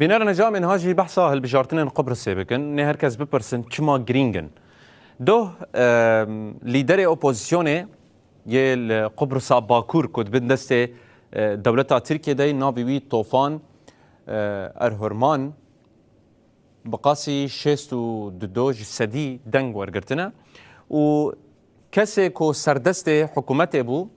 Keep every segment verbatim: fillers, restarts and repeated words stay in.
Bîner, encamên ha jî behsa hilbijartinên Qubrisê bikin, nê her kes bipirsin çima girîng in. Doh, e, lîderê opozisyonê yê li Qubrisa Bakur ku di bin destê, e, dewleta Tirkiyê de ye, navê wî Tofan, e, Erhurman, bi qasî şêst û du ji sedî deng wergirtine û kesê ku serdestê hikûmetê bû,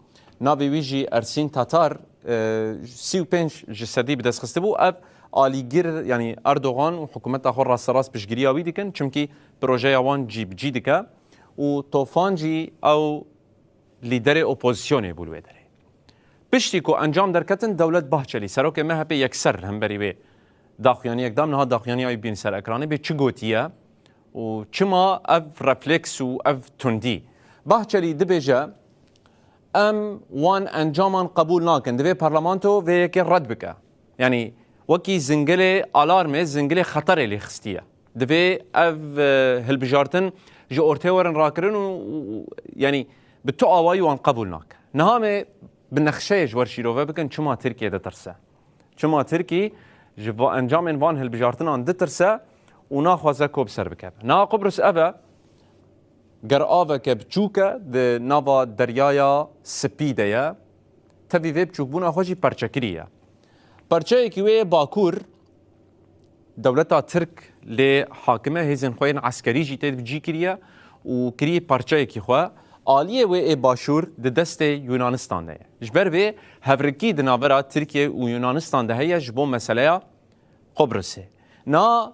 navê wî jî Ersîn Tatar, e, sî û pênc ji sedî bi dest xistibû. Ev alîgir, yanî Erdogan û hikûmeta xwe rasterast piştgiriya wî dikin, çimkî projeya wan cî bi cî dike û Tofan jî ew lîderê opozisyonê bû li wê derê. Piştî ku encam derketin, Dewlet Bahçelî, serokê M H P, yekser li hemberî wê daxuyaniyek da. Niha daxuyaniya wî bîn ser ekranê, bê çi gotiye û çima ev refleks û ev tundî? Bahçelî dibêje, em wan encaman qebûl nakin. Divê parlamento vê yekê red bike. Yanî wekî zingilê alarmê, zingilê xeterê lê xistiye. Divê ev, e, hilbijartin ji ortê werin rakirin û, û, û, yanî bi tu awayî wan qebûl nake. Niha me bi nexşeyê ji we şîrove bikin, çima Tirkiye ditirse? Çima Tirkî ji va-, encamên van hilbijartinan ditirse û naxwaze ku bi ser bikeve? Niha Qubris ev e, ger aveke biçûk e, di nava Deryaya Spî de ye, tevî vê biçûkbûna xwe jî perçe kiriye. Parçeyekî wê yê bakur, dewleta Tirk lê hakim e, hêzên xwe yên eskerî jî tê cî kiriye û kirî parçeyekî xwe. Aliyê wê ê başûr di destê Yunanistan de ye. Ji ber vê hevrikî di navbera Tirkiye û Yunanistan de heye ji bo meseleya Qubrisê. Na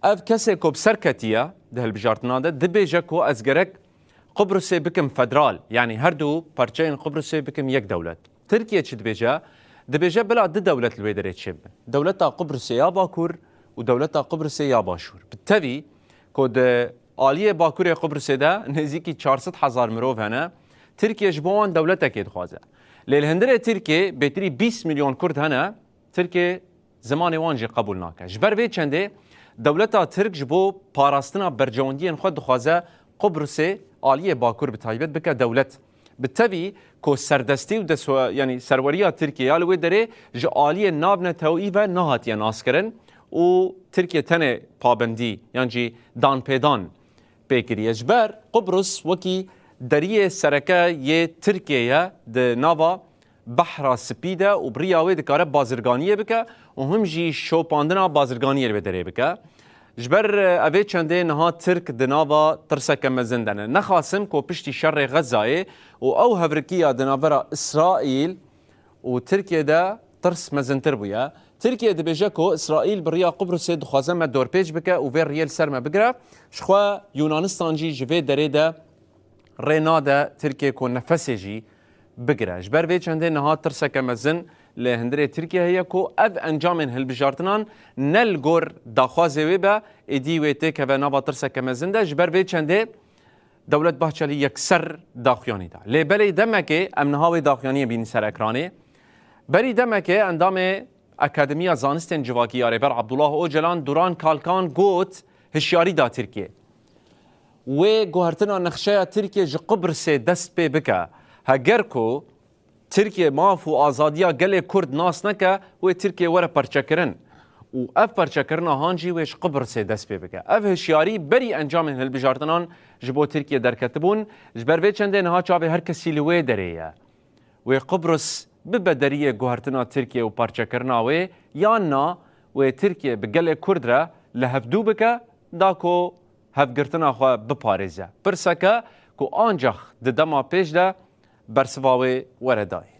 ev kesê ku bi ser ketiye di hilbijartina de, dibêje ku ez gerek Qubrisê bikim federal, yanî her du parçeyên Qubrisê bikim yek dewlet. Tirkiye çi dibêje? Dibêje bila du dewlet li wê derê çêbin. Dewleta Qubrisê ya Bakur û dewleta Qubrisê ya Başûr. Bi tevî ku di aliyê Bakurê Qubrisê de nêzîkî çar sed hezar mirov hene, Tirkiye ji bo wan dewletekê dixwaze. Lê li hundirê Tirkiye bêtirî bîst milyon Kurd hene, Tirkiye zimanê wan jî qebûl nake. Ji ber vê çendê dewleta Tirk ji bo parastina berjewendiyên xwe dixwaze Qubrisê aliyê Bakur bi taybet bike dewlet. Bi tevî ku serdestî û destwe-, yanî serweriya Tirkiye ya li wê derê ji aliyê navnetewî ve nehatiye naskirin û Tirkiye tenê pabendî yan jî danpêdan pê kiriye. Ji ber Qubris wekî deriyê sereke yê Tirkiye ye di nava Behra Spî de û bi riya wê dikare bazirganiyê bike û him jî şopandina bazirganiyê li wê derê bike. Ji ber, e, evê çendê niha Tirk di nava tirseke mezin de ne. Nexasim ku piştî şerê Xezayê û ew hevrikiya di navbera Îsraîl û Tirkiye de tirs mezintir bûye. Tirkiye dibêje ku Îsraîl bi riya Qubrisê dixwaze me dorpêç bike û vê riyê li ser me bigire. Jixwe Yunanistan jî ji vê derê de rê nade Tirkiye ku nefesê jî bigire. Ji ber vê çendê niha tirseke mezin li hundirê Tirkiye heye ku ev encamên hilbijartinan ne li gor daxwazê wê be, êdî wê têkeve nava tirseke mezin de. Ji ber vê çendê Dewlet Bahçelî yekser daxuyanî da. Lê belê demekê em niha wê daxuyaniyê bînin ser ekranê. Berî demekê endamê Akademiya Zanistên Civakî ya Rêber Abdullah Ocalan Duran Kalkan got, hişyarî da Tirkiye. Wê guhertina nexşeya Tirkiye ji Qubrisê dest pê bike. Heger ku Tirkiye maf û azadiya gelê Kurd nas neke, wê Tirkiye were perçekirin. Û ev perçekirina han jî wê ji Qubrisê dest pê bike. Ev hişyarî berî encamên hilbijartinan ji bo Tirkiye derketibûn. Ji ber vê çendê niha çavê her kesî li wê derê ye. Wê Qubris bibe deriyê guhertina Tirkiye û parçekirina wê, yan na wê Tirkiye bi gelê Kurd re li hevdû bike, da ku hevgirtina xwe biparêze. Pirseke ku ancax di dema pêş de bersiva wê were dayîn.